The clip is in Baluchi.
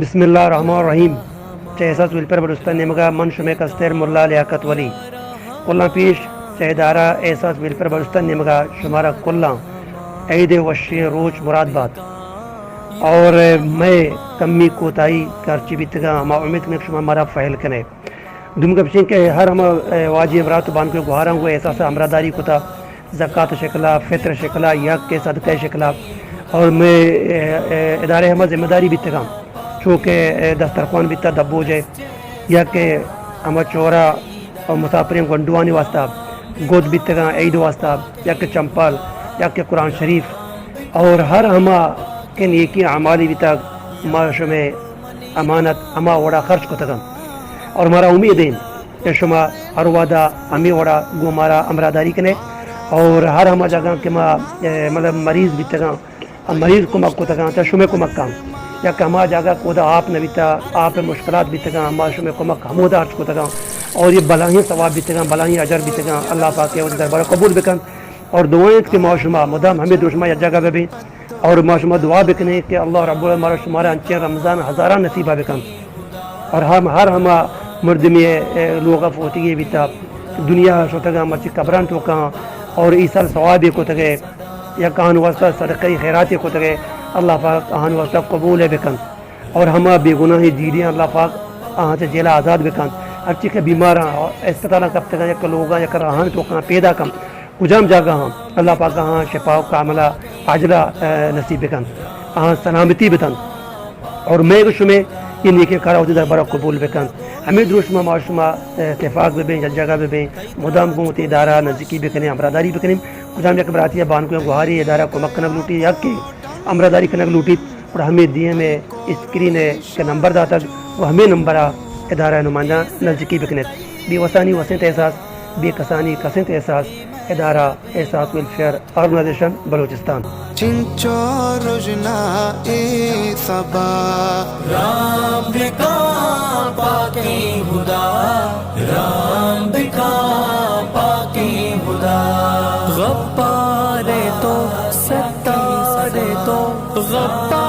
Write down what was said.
بسم اللہ الرحمن الرحیم۔ چہ احساس ویلفیئر بلوچستان نیمگا من شمئے کستر ملا لیاقت ولی۔ کلاں پیش چہ ادارہ احساس ویلفیئر بلوچستان نیمگا شمارا کلاں عید وشیں روچ مراد بات۔ اور مئے کمی کوتاہی کہ ہرچی بیتگاں، ہما امید کنیں کہ شما مارا پہل کنے۔ دومی گپ ایش کہ ہر ہما، اے، واجی ہمراہ تو بانکو گوہاراں گوں احساس ہمراہداری کتا، زکات شکلا، فطر شکلا، یا کہ صدقہ شکلا، اور مئے، اے، اے، ادارے ہما ذمہ داری بیتگاں، چو کہ، اے، دسترخوان بیتا دبوجے، یا کہ ہما چورا اور مسافریں گونڈوانی واسطہ گد بیتگاں عید واسطہ، یا کہ چمپل، یا کہ قرآن شریف، اور ہر ہما کہ نیکی اعمالی بیتگ، ما شمئے امانت ہما وڑا خرچ کتگاں۔ اور مارا امید ایں کہ شما ہر وہدا ہمے وڑا گوں مارا ہمراہداری کنے، اور ہر ہما جاگہ کہ ما، اے، مطلب مریض بیتگاں، مریض کمک کتگاں، چہ شمئے کمکاں، یا کہ ہما جاگہ کہ اودا آپ نہ بیتا، آپ مشکلات بیتگاں، ما شمئے کمک ہمودا خرچ کتگاں، اور یہ بلاہیں ثواب بیتگاں، بلاہیں اجر بیتگاں، اللہ پاک ء وتی دربارا قبول بکنت۔ اور دعا انت کہ ما شما مدام ہمے دروشما یک جاگہ ببیں۔ اور ما شما دعا بکنیں کہ اللہ رب العالمین مارا شمارا انچیں رمضان ہزاراں نصیبہ بکنت۔ اور ہم ہر ہما مردمی، اے، لوگا فوتگی بیتا، دنیا شتگاں، مرچی قبران توکاں، اور ایسال ثوابی کتگے، یک آہان واسطہ صدقہ خیراتی کتگے، اللہ پاک آہان واسطہ قبول بکنت۔ اور ہما بے گناہیں جیڑیاں اللہ پاک آہاں چہ جیلا آزاد بکنت۔ ہرچی کہ بیماراں اسپتالاں کپتگاں، یک لوگاں، یک راہان توکاں پیدا کن۔ کجام جاگہ ہاں اللہ پاک آہاں شفا و کاملہ عاجلہ، اے، نصیب بکنت۔ آہاں سلامتی بتنت۔ اور مئے گو شمئے یہ نیکیں کارا وتی دربارا قبول بکنت۔ ہمے دروشما ما شما، اے، اتفاق ببیں، یک جاگہ ببیں، مدام گوں وتی ادارہ نزدیکی بکنیں، ہمراہداری بکنیں۔ کجام یک براتی یا بانکو یا گوہاری ادارہ کمک کنگ لوٹی یا کہ ہمراہداری کنگ لوٹیت، گڑا ہمے دیم ء اسکرین ء کہ نمبر داتگ و ہمے نمبر ء ادارہ ء نمائندہ نزیکی بکنیت۔ بے وسانی وسیں احساس، بے کسانی کسیں احساس، ادارہ احساس ویلفیئر آرگنائزیشن بلوچستان۔ چنچو رژنا اے سبا، رام بکا پاکیں ہدا، رام بکا پاکیں ہدا۔ غفار تو، ستار تو، غفار